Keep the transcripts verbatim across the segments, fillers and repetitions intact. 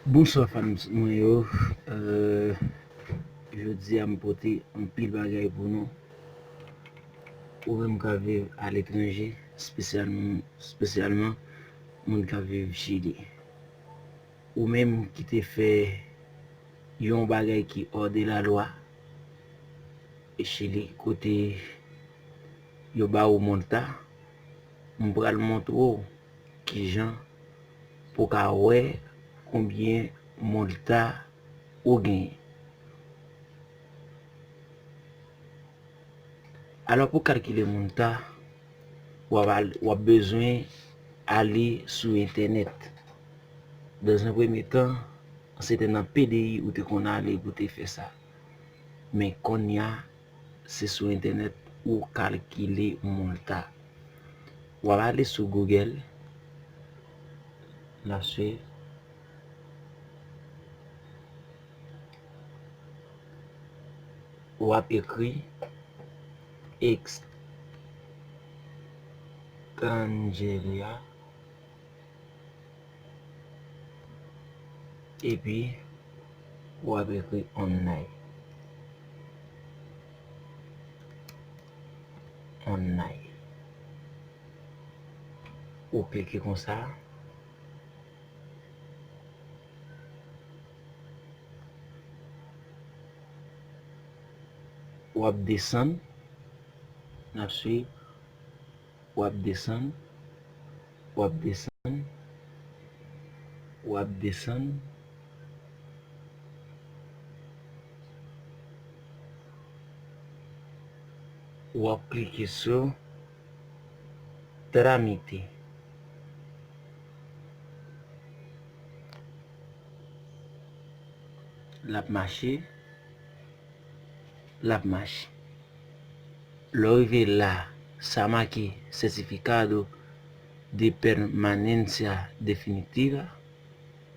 Bonswa fans mwen yo. Euh, jodi a m pote anpil bagay pou nou. Ou menm k ap viv aletranje, espesyalman, espesyalman moun k ap viv Chili. Ou menm ki te fè yon bagay ki hors de la loi e Chili, kote yo ba ou multa, m pral montre w kijan pou w ka wè konbyen multa ou genyen. Alò, pou kalkile multa, w ap al-, w ap bezwen ale sou entènèt. Dans un premier temps, se te nan P D I ou te konn ale pou te fè sa. Men kounye a, se sou entènèt ou kalkile multa. W ap ale sou Google, n ap swiv. W ap ekri estranjeria, epi w ap ekri online. Online. Ou klike konsa. W ap desann. N ap swiv. W ap desann. W ap desann. W ap desann. W ap klike sou tramite. L ap mache. L ap mache. Lè w rive la, sa make Certificado de Permanencia Definitiva,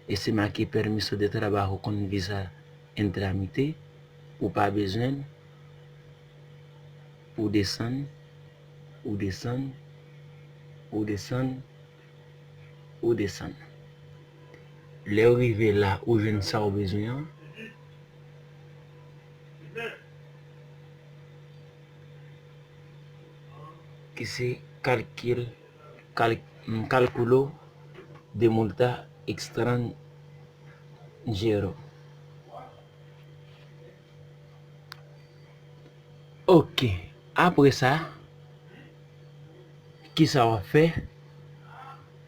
e se make Permiso de Trabajo con Visa en Trámite, ou pa bezwen l, ou desann, ou desann, ou desann, ou desann. Lè w rive la, ou jwenn sa w bezwen an, ki se kalkil, kal-, cálculo de multa extranjero. Ok. Apre sa, kisa w ap fè?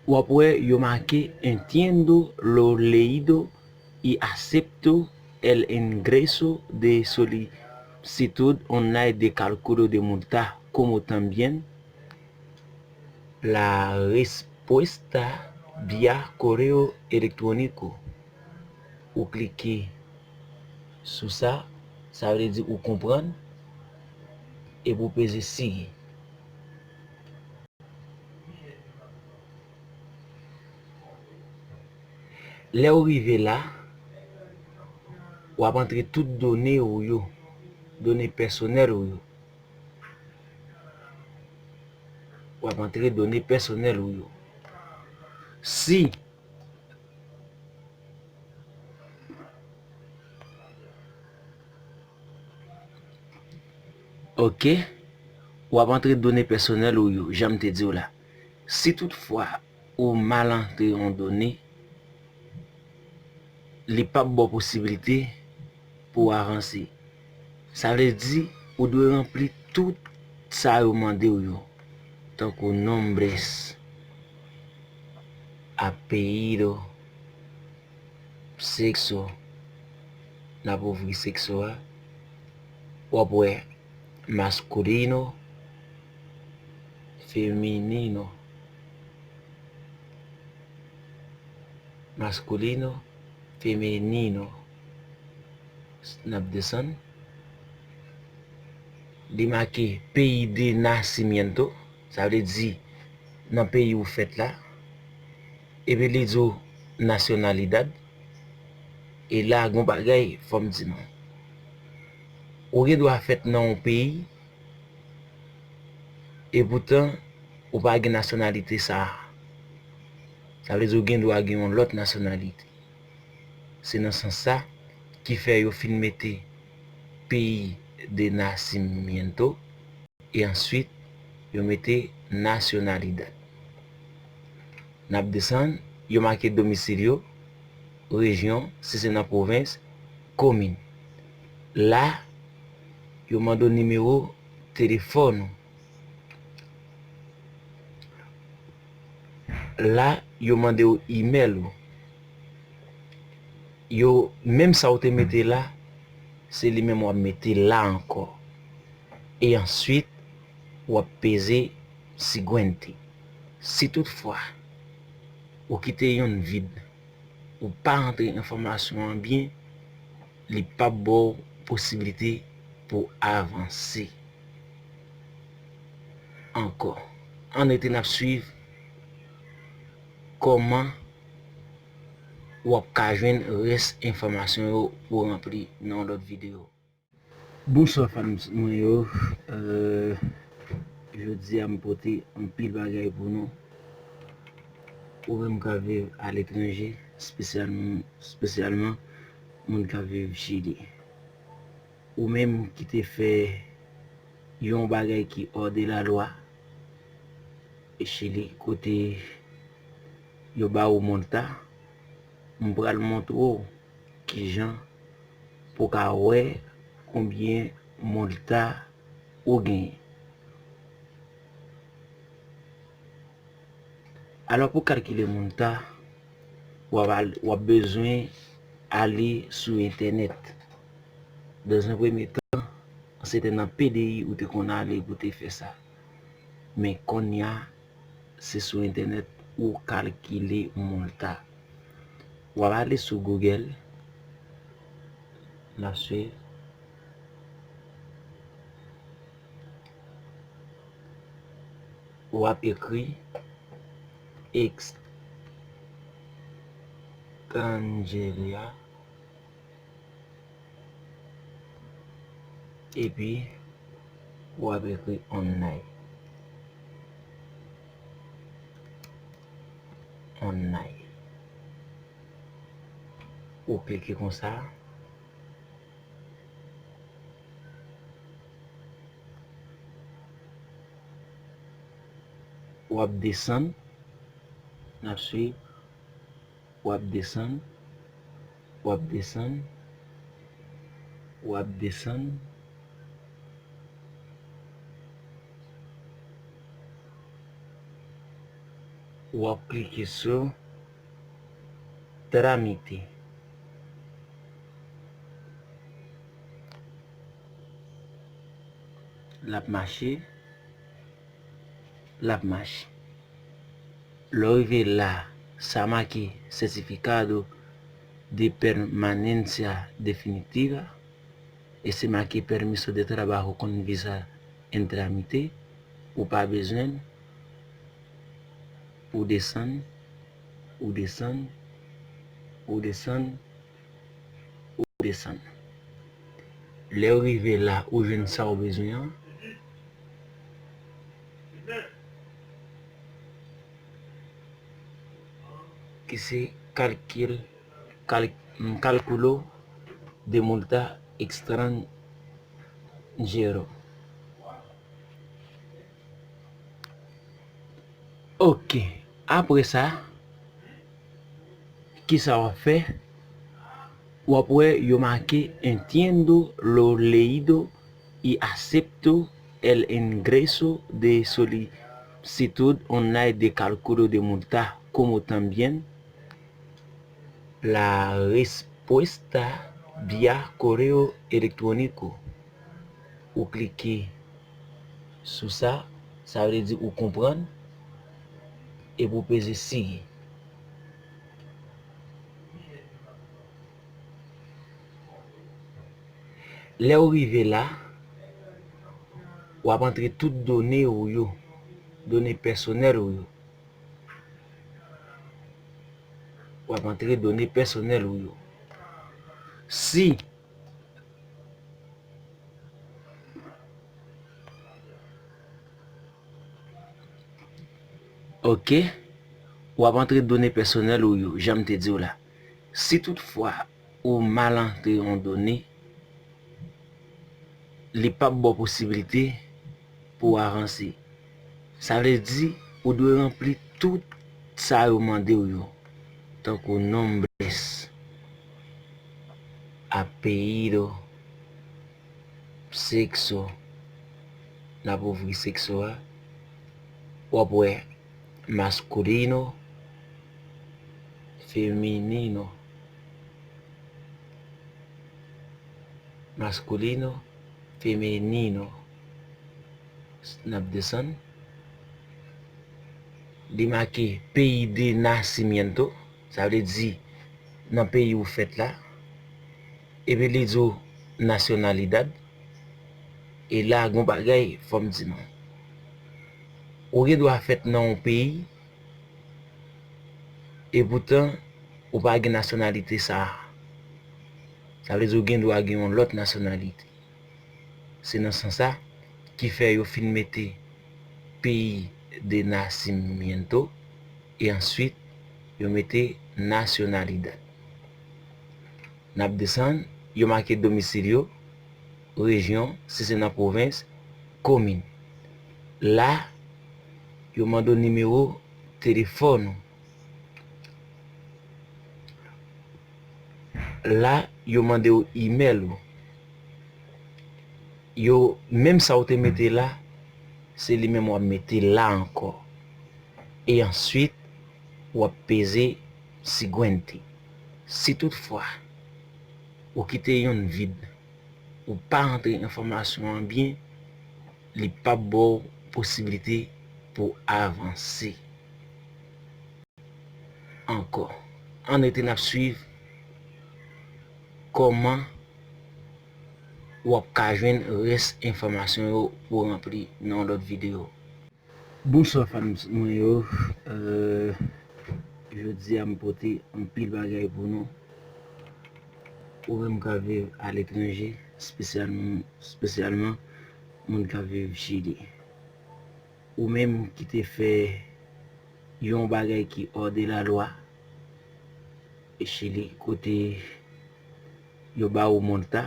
W ap wè yo make "Entiendo lo leído y acepto el ingreso de solicitud online de cálculo de multa, como también la respuesta vía correo electrónico." Ou klike sou sa, sa vle di ou konprann, epi ou peze siyen. Lè w rive la, w ap antre tout done ou yo, done pèsonèl ou yo. W ap antre done pèsonèl ou yo. Si Ok. W ap antre done pèsonèl ou yo, jan m te di w la. Si toutfwa ou mal antre yon done, li p ap ba w posiblite pou w avanse. Sa vle di, ou dwe ranpli tout sa yo mande w yo, tankou nombres, apellido, sexo, n ap ouvri sexo a, w ap wè masculino, femenino, masculino, femenino. N ap desann. Li make pays de nacimiento, sa vle di nan peyi ou fèt la. Epi li di w nacionalidad. E la, gon bagay, fò m di nou. Ou gen dwa fèt nan yon peyi, epoutan, ou pa gen nasyonalite sa a. Sa vle di ou gen dwa gen yon lòt nasyonalite. Se nan sans sa ki fè yo fin mete pays de nacimiento e answit yo mete nacionalidad. N ap desann, yo make domicilio, rejyon, si se nan pwovens, komin. La, yo mande w nimewo telefòn ou. La, yo mande w imèl ou. Yo, menm sa w te mete la, se li menm w ap mete la ankò. E answit, w ap peze siguiente. Si toutfwa ou kite yonn vid, ou pa antre enfòmasyon an byen, li p ap ba w posiblite pou w avanse ankò. Ann rete n ap swiv kòman w ap ka jwenn rès enfòmasyon yo pou w ranpli nan yon lòt videyo. Bonswa fans mwen yo. Euh, jodi a m pote anpil bagay pou nou. Ou menm k ap viv aletranje, espesyalman, espesyalman moun k ap viv Chili. Ou menm ki te fè yon bagay ki hors de la loi, e Chili, kote yo ba ou multa, m pral montre w kijan pou w ka wè konbyen multa ou genyen. Alò, pou kalkile multa, w ap al-, w ap bezwen ale sou entènèt. Dans un premier temps, se te nan P D I ou te konn ale pou te fè sa. Men kounye a, se sou entènèt ou kalkile multa. W ap ale sou Google, n ap swiv. W ap ekri extranjería. Epi, w ap ekri online. Online. Ou klike konsa. W ap desann. N ap swiv. W ap desann, w ap desann, w ap desann. W ap klike sou tramite. L ap mache, l ap mache. Lè w rive la, sa make Certificado de Permanencia Definitiva, e se make Permiso de Trabajo con Visa en Trámite, ou pa bezwen l, ou desann, ou desann, ou desann, ou desann. Lè w rive la, ou jwenn sa w bezwen an. Ki se kalkil, kal-, mm, cálculo de multa extranjero. Ok. Apre sa, kisa w ap fè? W ap wè yo make "Entiendo lo leído y acepto el ingreso de solicitud online de cálculo de multa como también la respuesta vía correo electrónico". Ou klike sou sa, sa vle di ou konprann, epi ou peze siye. Lè w rive la, w ap antre tout done ou yo, done pèsonèl ou yo. W ap antre done pèsonèl ou yo. Si Ok. W ap antre done pèsonèl ou yo, jan m te di w la. Si toutfwa ou mal antre yon done, li p ap ba w posiblite pou w avanse. Sa vle di, ou dwe ranpli tout sa yo mande w yo, tankou nombres, apellido, sexo, n ap ouvri sexo a, w ap wè masculino, femenino, masculino, femenino. N ap desann. Li make pays de nacimiento, sa vle di nan peyi ou fèt la. Epi li di w nacionalidad. E la, gon bagay, fò m di nou. Ou gen dwa fèt nan yon peyi, epoutan, ou pa gen nasyonalite sa a. Sa vle di ou gen dwa gen yon lòt nasyonalite. Se nan sans sa ki fè yo fin mete pays de nacimiento e answit yo mete nacionalidad. N ap desann, yo make domicilio, rejyon, si se nan pwovens, komin. La, yo mande w nimewo telefòn ou. La, yo mande w imèl ou. Yo, menm sa w te mete la, se li menm w ap mete la ankò. E answit, w ap peze siguiente. Si toutfwa ou kite yonn vid, ou pa antre enfòmasyon an byen, li p ap ba w posiblite pou w avanse ankò. Ann rete n ap swiv kòman w ap ka jwenn rès enfòmasyon yo pou w ranpli nan yon lòt videyo. Bonswa fans mwen yo. Euh, jodi a m pote anpil bagay pou nou. Ou menm k ap viv aletranje, espesyalman, espesyalman moun k ap viv Chili. Ou menm ki te fè yon bagay ki hors de la loi, Chili, kote yo ba ou multa,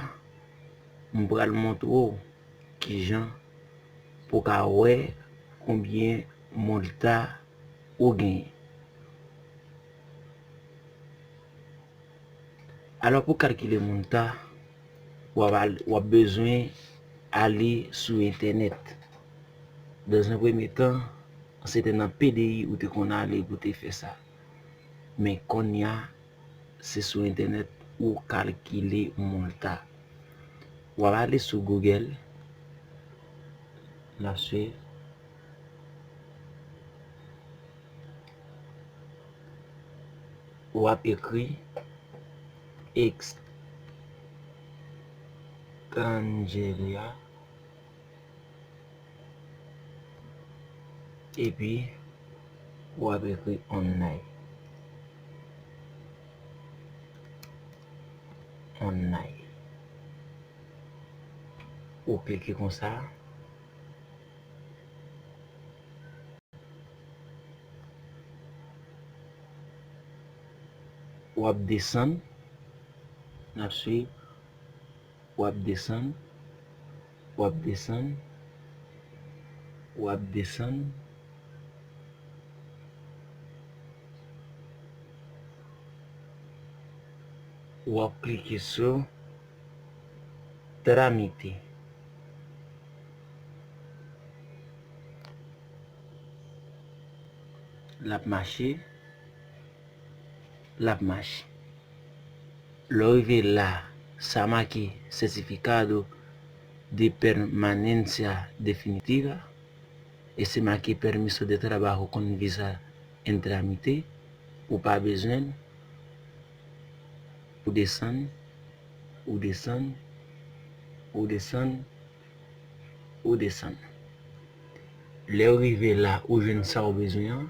m pral montre w kijan pou w ka wè konbyen multa ou genyen. Alò, pou kalkile multa, w ap al-, w ap bezwen ale sou entènèt. Dans un premier temps, se te nan P D I ou te konn ale pou te fè sa. Men kounye a, se sou entènèt ou kalkile multa. W ap ale sou Google, n ap swiv. W ap ekri extranjería. Epi, w ap ekri online. Online. Ou klike konsa. W ap desann. N ap swiv. W ap desann, w ap desann, w ap desann. W ap klike sou tramite. L ap mache, l ap mache. Lè w rive la, sa make Certificado de Permanencia Definitiva, e se make Permiso de Trabajo con Visa en Trámite, ou pa bezwen l, ou desann, ou desann, ou desann, ou desann. Lè w rive la, ou jwenn sa w bezwen an.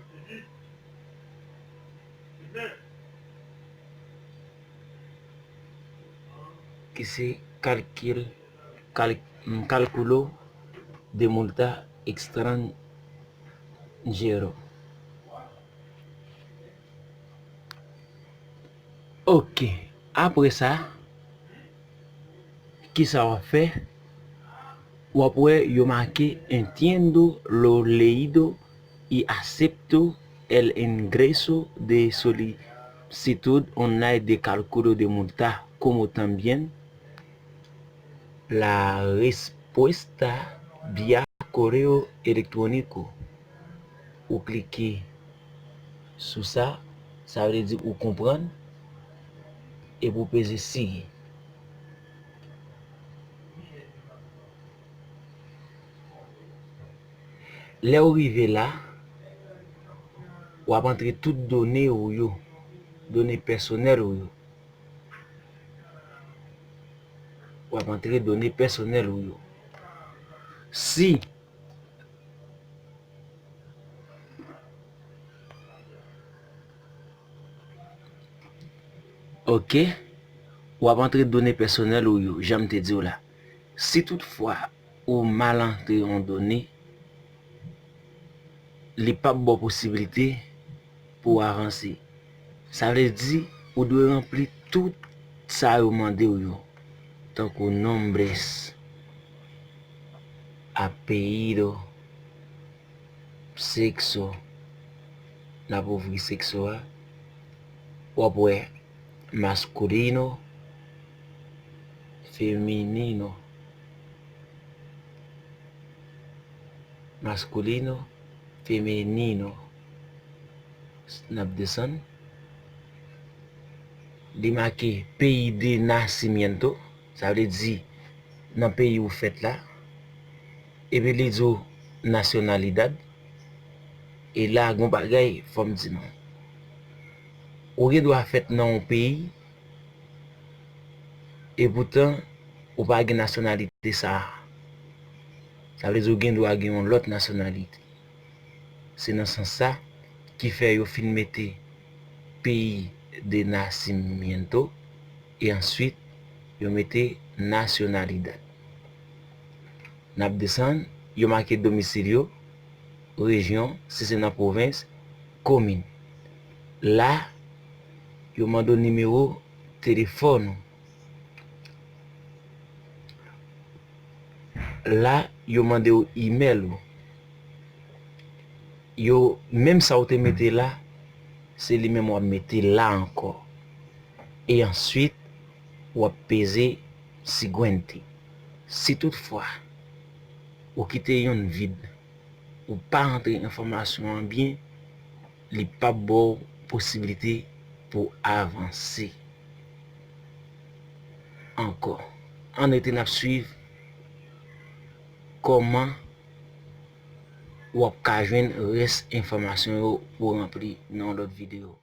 Ki se kalkil, kal-, cálculo de multa extranjero. Ok. Apre sa, kisa w ap fè? W ap wè yo make "Entiendo lo leído y acepto el ingreso de solicitud online de cálculo de multa, como también la respuesta vía correo electrónico." Ou klike sou sa, sa vle di ou konprann, epi ou peze siyen. Lè w rive la, w ap antre tout done ou yo, done pèsonèl ou yo. W ap antre done pèsonèl ou yo. Si Ok, w ap antre done pèsonèl ou yo, jan m te di w la. Si toutfwa ou mal antre yon done, li p ap ba w posiblite pou w avanse. Sa vle di, ou dwe ranpli tout sa yo mande w yo, tankou nombres, apellido, sexo. N ap ouvri sexo a. W ap wè masculino, femenino. Masculino, femenino. N ap desann. Li make pays de nacimiento, sa vle di nan peyi ou fèt la. Epi li di w nacionalidad. E la, gon bagay fò m di nou. Ou gen dwa fèt nan yon peyi, epoutan ou pa gen nasyonalite sa a. Sa vle di ou gen dwa gen yon lòt nasyonalite. Se nan sans sa ki fè yo fin mete pays de nacimiento e answit yo mete nacionalidad. N ap desann, yo make domicilio, rejyon, si se nan pwovens, komin. La, yo mande w nimewo telefòn ou. La, yo mande w imèl ou. Yo, menm sa w te mete la, se li menm w ap mete la ankò. E answit, w ap peze siguiente. Si toutfwa ou kite yonn vid, ou pa antre enfòmasyon an byen, li p ap ba w posiblite pou w avanse ankò. Ann rete n ap swiv kòman w ap ka jwenn rès enfòmasyon yo pou w ranpli nan yon lòt videyo.